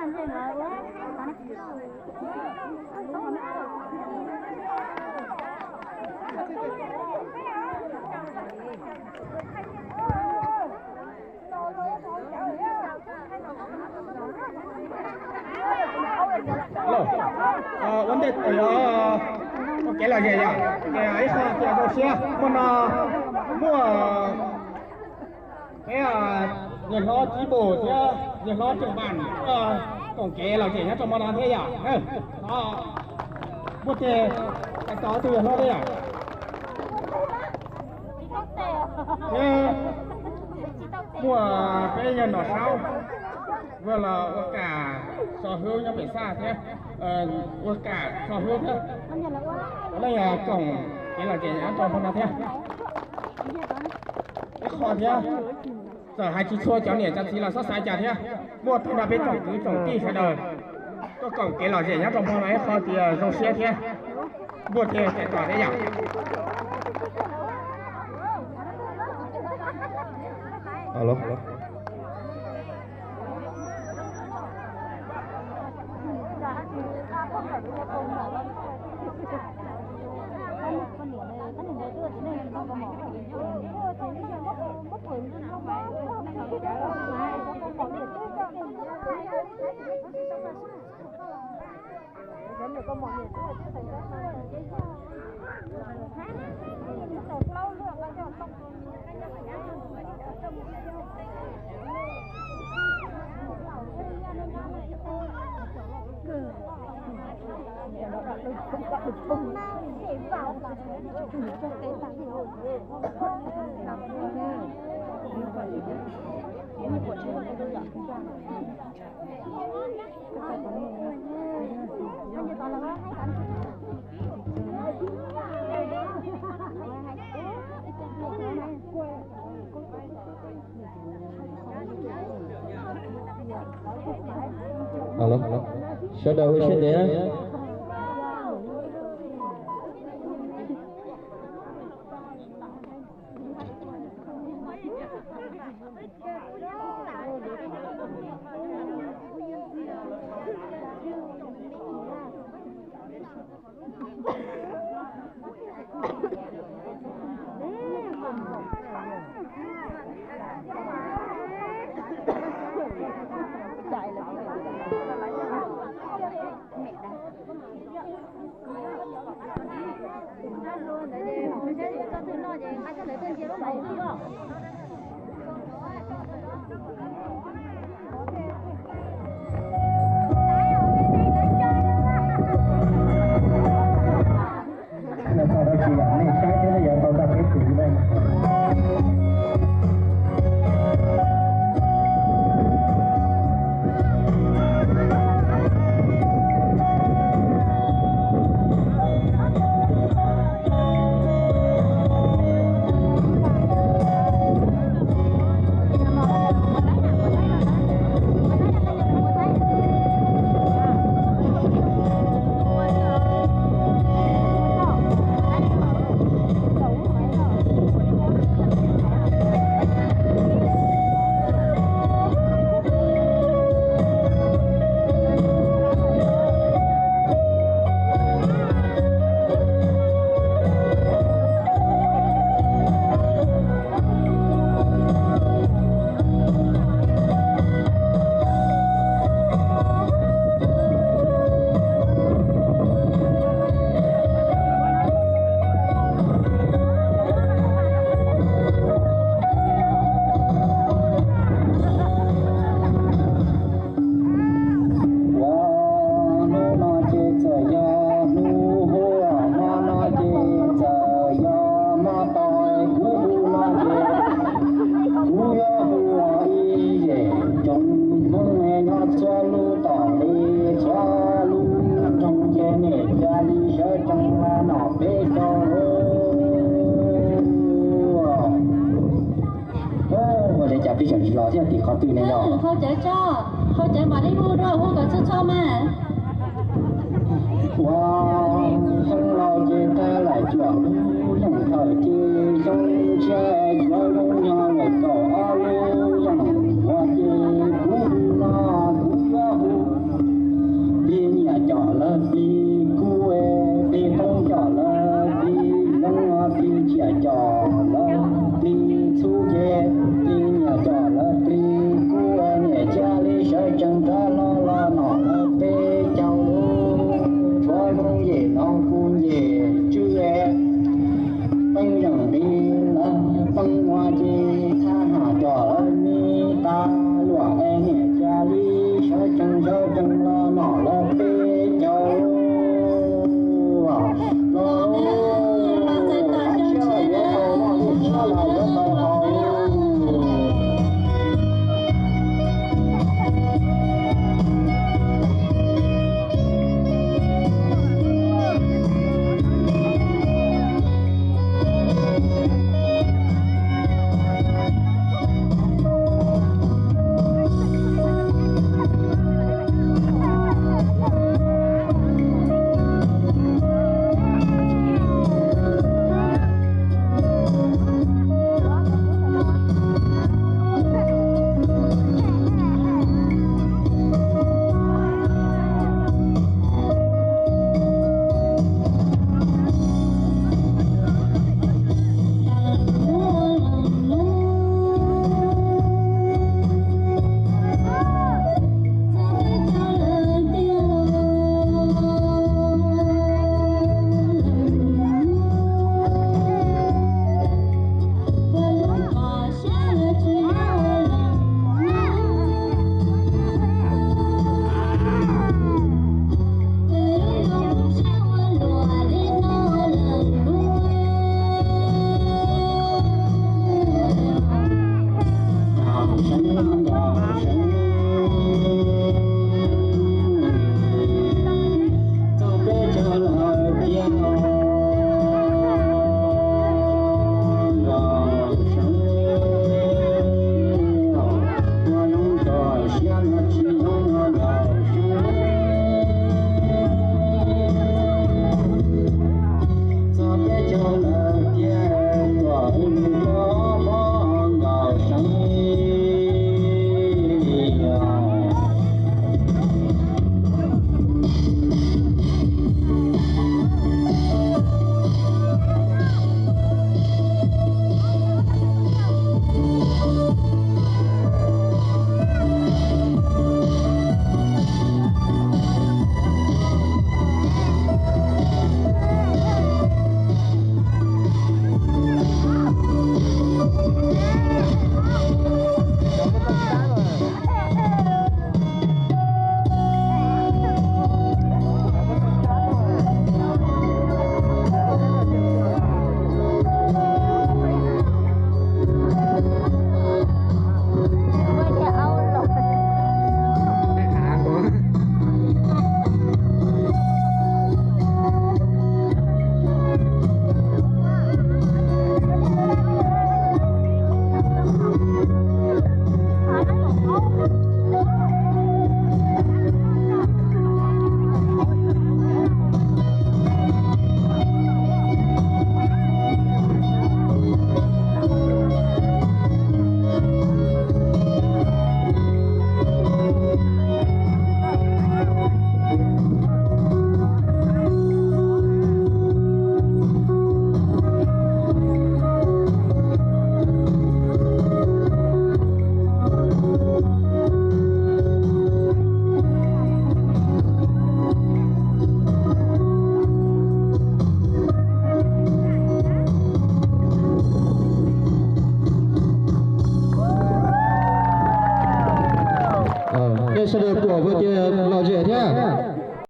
Ua ntej, ua kev lom zem yom, ib qho tias zoo siab hmo no muaj peb niam hlob Tsib Npus thiab niam hlob Tseem Npas tuaj koom kev lom zem nyob rau hmo no thiab yom. Muaj tej tais tos tus niam hlob thiab yom. Thiab muaj peb yawg Nom Saub, ua los ua kam so hwb nyob pem xaj thiab, ua kam so hwb thiab. Leej koom kev lom zem nyob rau hmo no thiab. Ib qho thiab, txawm hais tsis txhua cov niam cov txiv los txhob xav cas thiab, muaj tej no peb tsoom kwv tsoom tij sawv daws tuaj koom kev lom zem nyob rau hmo no ib qho tias zoo siab thiab, npuaj thiab tais tos thiab yom. Sawv daws ua siab ntev na. Hnub no ces txawm yog hnub huab, hmo no ces txawm yog hmo tos, kuv hu no ces kuv yuav hu ua ib yem tsoom Hmoob nyob txhua lub tom li txhua lub nroog ces niam cia li sawv tsees los noj peb caug lawm. Ua li cas peb tseem tsis los thiab, tim qhov twg ne yog? Hau cawv tso, hau cawv mam li hu rau, hu kom txhua txhua mas. Ua, xyoo laus ces tag lawm cuaj lub yeej thawj ces xyoo tshiab yuav zoo nyob lawm kaum ob lub yeej, ua ces kuv hu no kuv yuav hu Nej sawv daws pom kuv ces lom zem thiab.